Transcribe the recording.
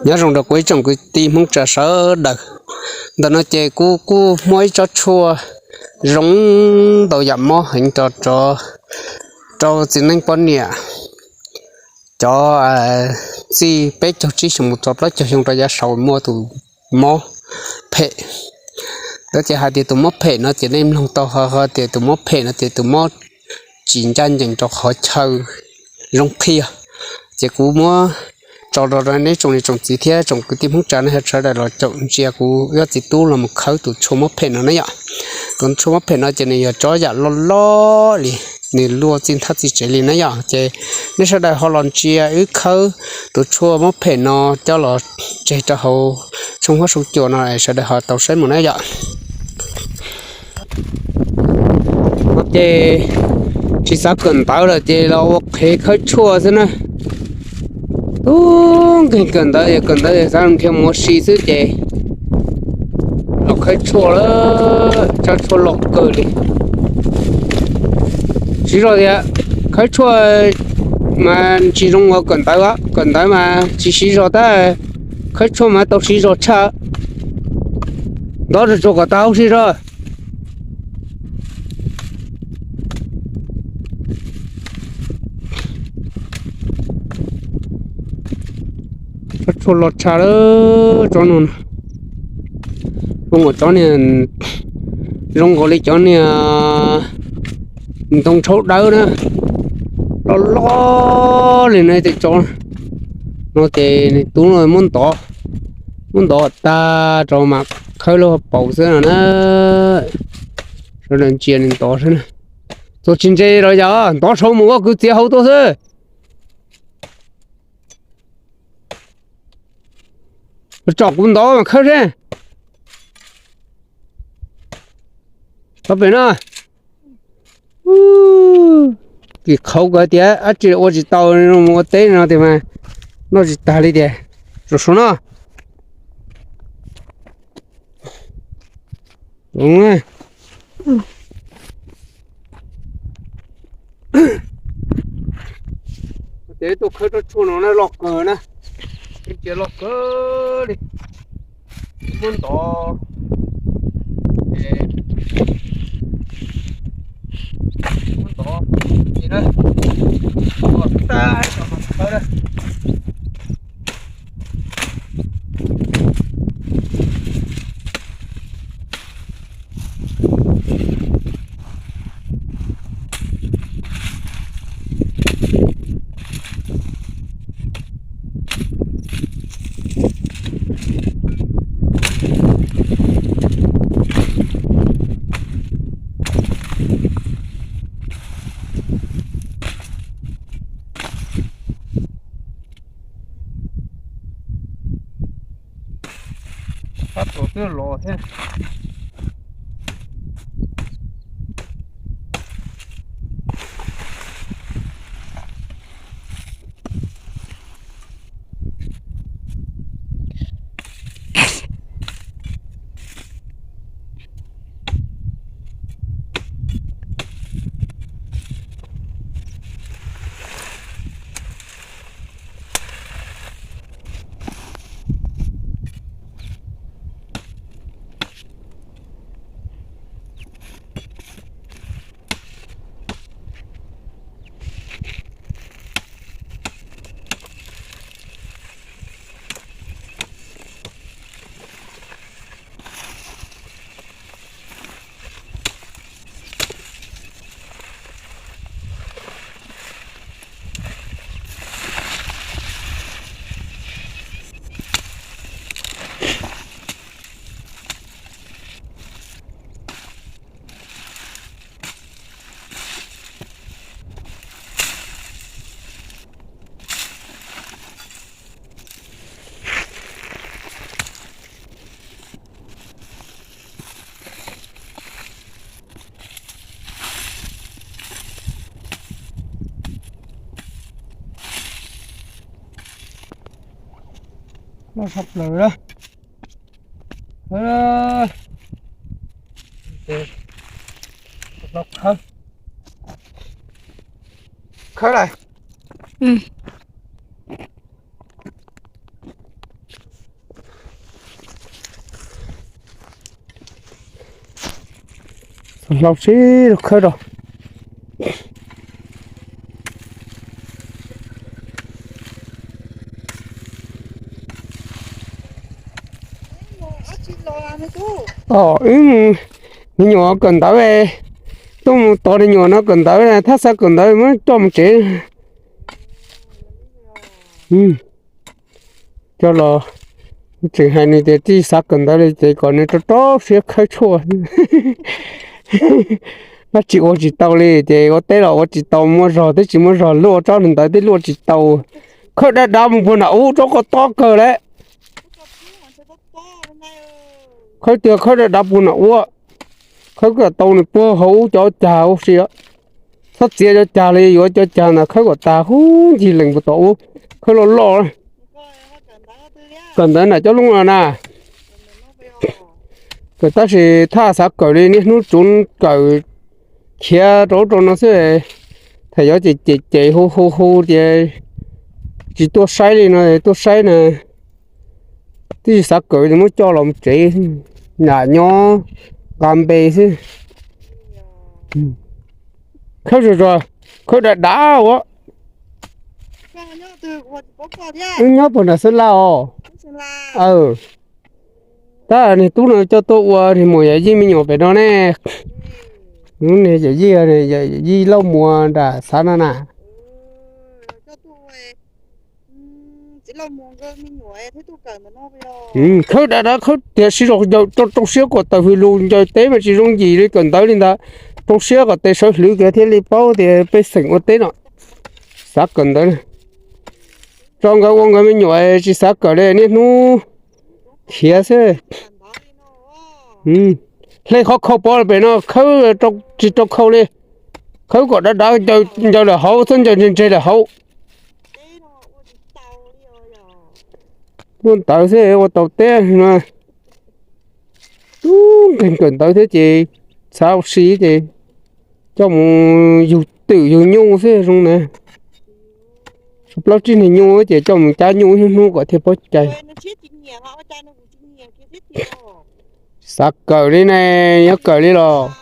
Nyob zoo rau kuv ib tsoom kwv tij Hmoob tsa sawv daws. Ntawm no ces kuv kuj muab ib tsob tshuaj zoo ntau yam mob heev rau, rau txiv neej poj niam cov txij peb caug tsib xyoo mus txog plaub caug xyoo rau yav saud muaj tus mob phem. Tab sis hais tias tus mob phem no ces nej mloog tau ho tias tus mob phem no ces tus mob tsis ncaj ncees rau qhov chaw zoo qhia. Ces kuv muab tso rau neb tsoom niam tsoom txiv thiab tsoom kwv tij Hmoob tsa nej sawv daws los caum ntsia kuv ob txiv tub los mus khawb tus tshuaj mob phem no na yom. Tus tshuaj mob phem no ces nws yog tsob yam loj loj li, nws luaj txij nthab txij tsev li na yom. Ces nej sawv daws ho los ntsia wb khawb tus tshuaj mob phem no coj los tseg rau hauv tshooj huab tshooj cua no sawv daws ho tau saib mus na yom. Ces tsis xav kawm ntawv lawm ces los ua qhev khawb tshuaj xwb na. Tub nkeeg kawm ntawv es kawm ntawv es xav nrhiav mus ua si xwb ces los khawb tshuaj lawm, tshuaj loj kawg li. Siv zog tias khawb tshuaj mas tsis zoo ua kawm ntawv, kawm ntawv mas tsis siv zog tab, khawb tshuaj mas tau siv zog tshaj. Ntov tsuag tsuag kom tag huv si zog. Tsob tshuaj loj tshaj lawm tsob no. Zoo nkaus cov niag, zoo nkaus li cov niag ntoo tshauv dawb na, loj loj li na tej tsob no ces nws tub no muab ntov, muab ntov tag rau mas khawb lub hauv paus xwb no na. Sawv daws ntsia nws ntov xwb na. Txuas tsis ntse los yog ntov saud mus ua kwv txiav hauv tuaj xwb. Tsom kuv ntov mas khawb seb. Tov pem no. Kis qhauv kawg tias dab tsi ua tsis tau, mus ua teb no tias mas noj tsis tag li tias. Saum no. Ces tuaj khawb tsob tshuaj no na loj kawg na, cia loj kawg li. Muab ntov, muab ntov, ntov tag, khawb na. Pab tuav twb los thiab. Loj tshaj plaws lawm. Khawb lawm. Hlau sib khawb rau. Os, wb me nyuam kawm ntawv, tuaj mus tos me nyuam no kawm ntawv, thaj xav kawm ntawv muab coj mus tsev. Coj los, tseem hais nws tias tsis xav kawm ntawv li ces kom nws rau rau siab khawb tshuaj. Dab tsi ua tsis tau li ces ua teb los ua tsis tau, muaj zog twb tsis muaj zog, luaj tsob ntawv twb luaj tsis tau. Khawb dav dav mus puag nram ub, tsob ko tob kawg lawm. Khawb tiag, khawb dav dav puag nram ub, khawb kom tau nws puag hauv ub cov cag ua si. Txhob txiav cov cag li, yuav cov cag ntawd khawb kom tas huv ncig lees puag tom ub, khawb loj loj. Kawm ntawv nram cov looj los na. Kawm tab sis thaj xav kawm li, niaj hnub tsuv kawm khiav rau ub rau no xwb. Thaum yuav ces cem cem hu hu hu tias tsis tuaj saib li no, tuaj saib na. Twb tsis xav kawm, muab coj los tsev, nram nyob nqa npe xwb. Khawb zuag zuag, khawb dav dav ua. Wb nyob puag nram Xeeb Las os. Tab niag tub no coj tuaj ua niag muam yawm yij me nyuam pem no ne. Niag yawm yij, yawm yij Lauj Muas nram xav no na. Khawb dav dav khawb tias sib zog ncaws rau rau siab kom taws hws lus, ncaws teb mas tsis zoo yim li kawm ntawv li ntawd. Rau siab kom tes sawv hlwv kiag thiaj li paub tias pej xeem ua teb no. Xav kawm ntawv, tso nkawd ua nkawd me nyuam, tsis xav kawm li, niaj hnub khiav xwb. Hle qhov khau pov pem no khawb tsis rau khau li. Khawb kom dav dav ncaws lawm hauv, txhob ncaws ntseg ntseg lawm hauv. Muaj ntawv xwb ua tau teb no. Tub nkeeg kawm ntawv thiab ces xav ua si ces coj mus yug twm yug nyuj xwb zoo na. Plaub tsib niag nyuj ces coj mus cab nyuj ib hnub hnub kom thiaj paub cai. Xav kawm li ne, yuav kawm li los.